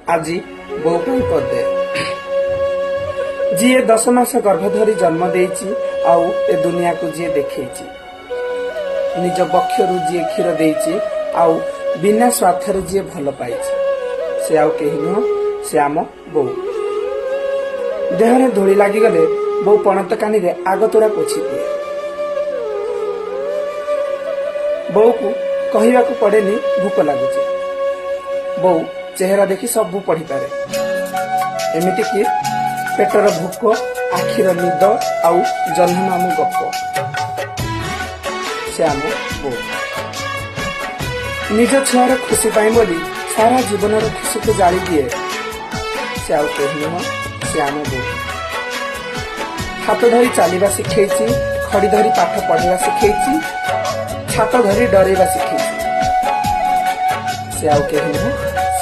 ଆଜି ବୋଉ ପାଇଁ ପଦେ। ଯିଏ 10 ମାସ ଗର୍ଭ ଧରି ଜନ୍ମ ଦେଇଛି ଆଉ ଏ ଦୁନିଆକୁ ଯିଏ ଦେଖେଇଛି, ନିଜ ବକ୍ଷରୁ ଯିଏ କ୍ଷୀର ଦେଇଛି ଆଉ ବିନା ସ୍ୱାର୍ଥରେ ଯିଏ ଭଲ ପାଇଛି, ସେ ଆଉ କେହି ନୁହଁ, ସେ ଆମ ବୋଉ। ଦେହରେ ଧୂଳି ଲାଗିଗଲେ ବୋଉ ପଣତ କାନିରେ ଆଗତୁରା ପୋଛି ଦିଏ। ବୋଉକୁ କହିବାକୁ ପଡେନି ଭୋକ ଲାଗୁଛି। ବୋଉ ଚେହେରା ଦେଖି ସବୁ ପଢିପାରେ, ଏମିତିକି ପେଟର ଭୋକ, ଆଖିର ନିଦ ଆଉ ଜହ୍ନ ମାମୁଁ ଗପ। ସେ ଆମ ବୋଉ। ନିଜ ଛୁଆର ଖୁସି ପାଇଁ ବୋଲି ସାରା ଜୀବନର ଖୁସିକୁ ଜାଳି ଦିଏ। ସେ ଆଉ କେହି ନୁହଁ, ସେ ଆମ ବୋଉ। ହାତ ଧରି ଚାଲିବା ଶିଖେଇଛି, ଖଡି ଧରି ପାଠ ପଢିବା ଶିଖେଇଛି, ଛାତ ଧରି ଡରେଇବା ଶିଖେଇଛି। ସେ ଆଉ କେହି ନୁହଁ।